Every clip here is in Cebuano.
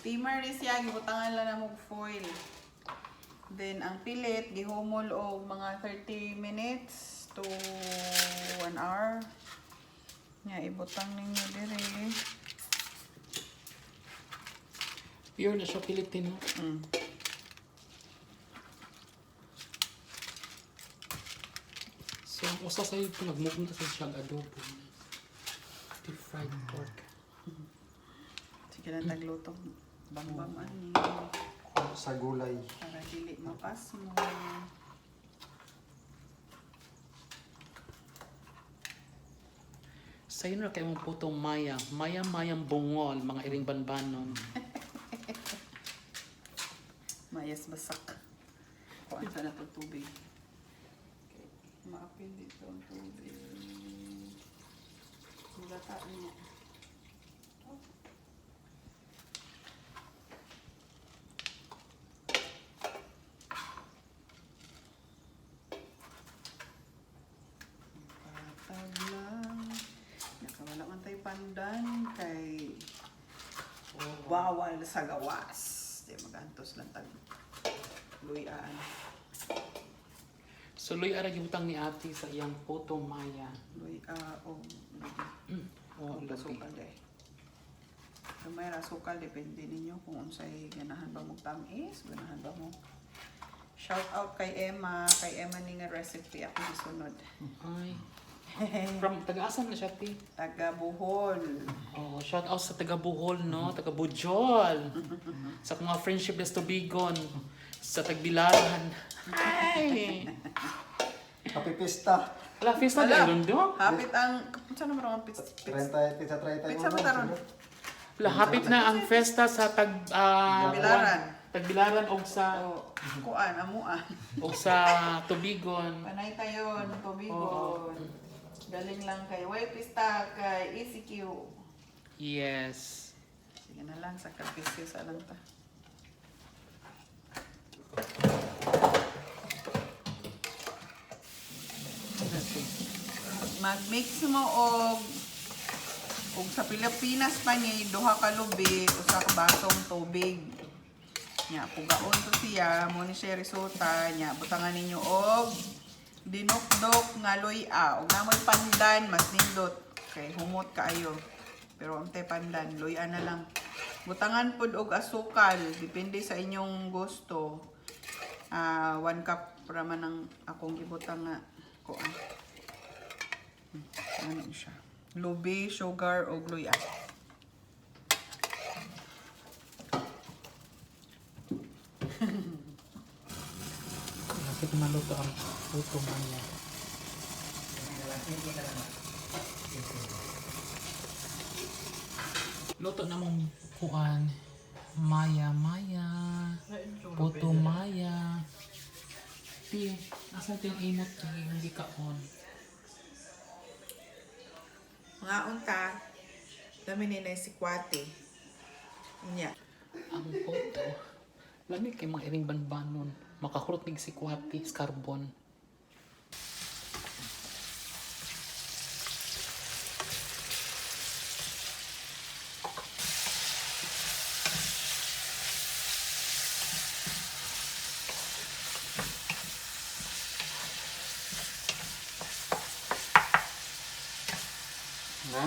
Steamer ni siya, gibutangan lang na og foil. Then ang pilit gihumol og mga 30 minutes to 1 hour. Nya ibutang ninyo dire. Pure na siya Pilipino. So, ang usa sa ito, nagmugna sa siya adobo. Deep fried pork. Sige lang tagluto. Bambam ani Sa gulay. para dili mapasmo. Sa'yo na kayo mong putong maya. Maya mayang bungol, mga iring banbanon. Mayas basak. Kuan sa na tong tubig. Okay. Maapil dito ang tubig. Mulata niya. Patag lang. Nakawala man tayo pandan kay bawal sa gawas. Di magantos lang tag luyaan. So, luy ara gibutang ni ate sa iyang putong maya. Luya o Oh, o lubi. asukal day. Kung may asukal, depende ninyo kung unsay ganahan ba mo tamis, ganahan ba mo. Shout out kay Emma ni nga recipe ako gisunod. Ay. From taga-asan na siya, ti? Taga Bohol. Oh, shout out sa taga Bohol, no? Taga Bujol. Sa mga friendship des Tubigon. Sa Tagbilaran. Ay! Happy Pista. Wala, fiesta Wala. na ron, do? Hapit ang unsa naman ang pizza? 30, pizza 31. Pizza ba taron? Wala, hapit na ang festa sa Tagbilaran. Tagbilaran og sa O kuan amuan. og sa Tubigon. Panay tayo, Tubigon. Galing lang kay Way Pista kay ECQ. Yes. Sige na lang, sakripisyo sa lang ta. Mag-mix mo og sa Pilipinas pa ni duha ka lubi usa ka basong tubig. Nya pugaon to siya mo ni siya resulta nya butangan ninyo og dinukdok nga luya og namoy pandan mas nindot kay humot kaayo. Pero ang te pandan luya na lang. Butangan pud og asukal depende sa inyong gusto. Ah, 1 cup ra man ang akong gibutang nga kuan. Ano siya? Lubi, sugar, o luya. Hapit maluto ang puto maya. Luto na mong kuan. Maya, maya. Puto maya. Ti, asa ti yung imot ti hindi ka on. Mga unta, dami ni na si Kwati. Nya. Ang puto. Lami kay mga iring banbanon. Makakurot nig si Kwati, carbon. Na.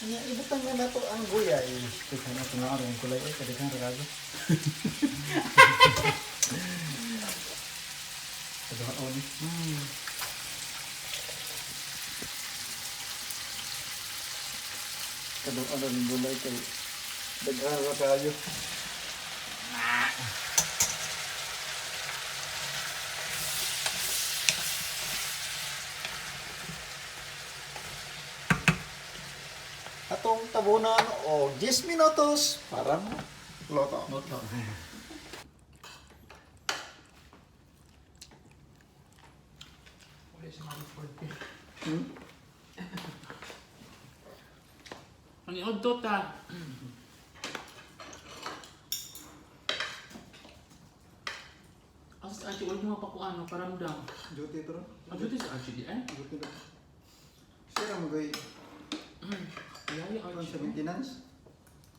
Nya ibutang na nato ang gulay. Tignan nato na ang gulay ay kadaghan ra kayo. Kadaghan oni. Kadaghan ang gulay kay daghan ra kayo. Atong tabunan og 10 minutos para loto. Luto. Wala siya ma-record eh. Ang iodto ta. Asa si Archie, wala mo mapakuano, paramdam. Duty to ron. Ang duty si Archie di eh? Duty to. Sira mo gay Yaya kon sa Archie. maintenance.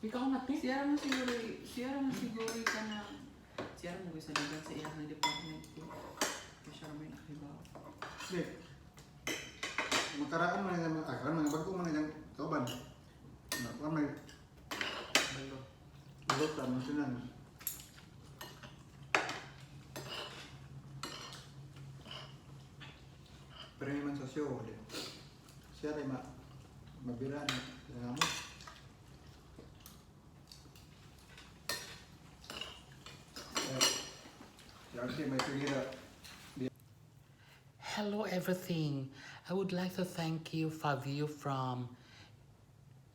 Ikaw na, te. Siya ra man siguro ka na. Siya ra mo sa ligan sa iyang department ko. Kaya siya ra may nakahibaw. Di. Makaraan man yung mga karon mga bago man yung kauban. Na kuan may Balo. balot mo sinan. Pero man sa show, di. Siya rin ma mabira na sa mo. Eh, si may pigira. Hello, everything. I would like to thank you, Fabio from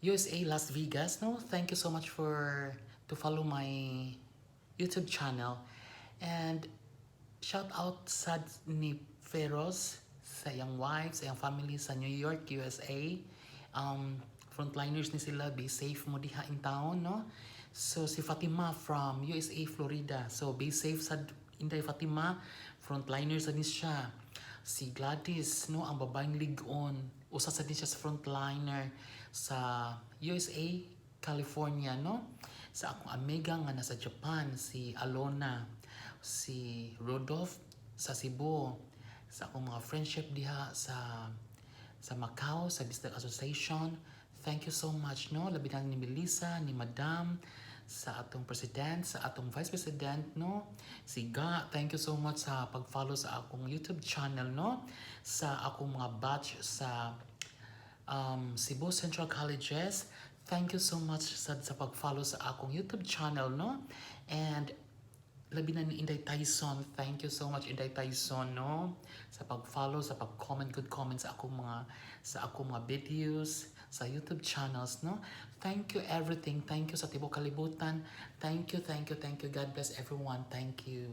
USA, Las Vegas. No, thank you so much for to follow my YouTube channel. And shout out sad ni Feroz sa iyang wife, sa iyang family sa New York, USA. Frontliners ni sila, be safe mo diha in town, no? So si Fatima from USA, Florida. So be safe sa Inday Fatima, frontliners sa ni siya. Si Gladys, no, ang babaeng ligon. Usa sa din siya sa frontliner sa USA, California, no? Sa akong amiga nga nasa Japan, si Alona, si Rodolph sa Cebu, sa akong mga friendship diha sa Macau, sa Business Association. Thank you so much, no? Labi na ni Melissa, ni Madam, sa atong president, sa atong vice president, no? Si Ga, thank you so much sa pag-follow sa akong YouTube channel, no? Sa akong mga batch sa Cebu Central Colleges. Thank you so much sa pag-follow sa akong YouTube channel, no? And labi na ni Inday Tyson. Thank you so much, Inday Tyson, no? Sa pag-follow, sa pag-comment, good comments sa akong mga videos, sa YouTube channels, no? Thank you everything. Thank you sa tibuok kalibutan. Thank you, thank you, thank you. God bless everyone. Thank you.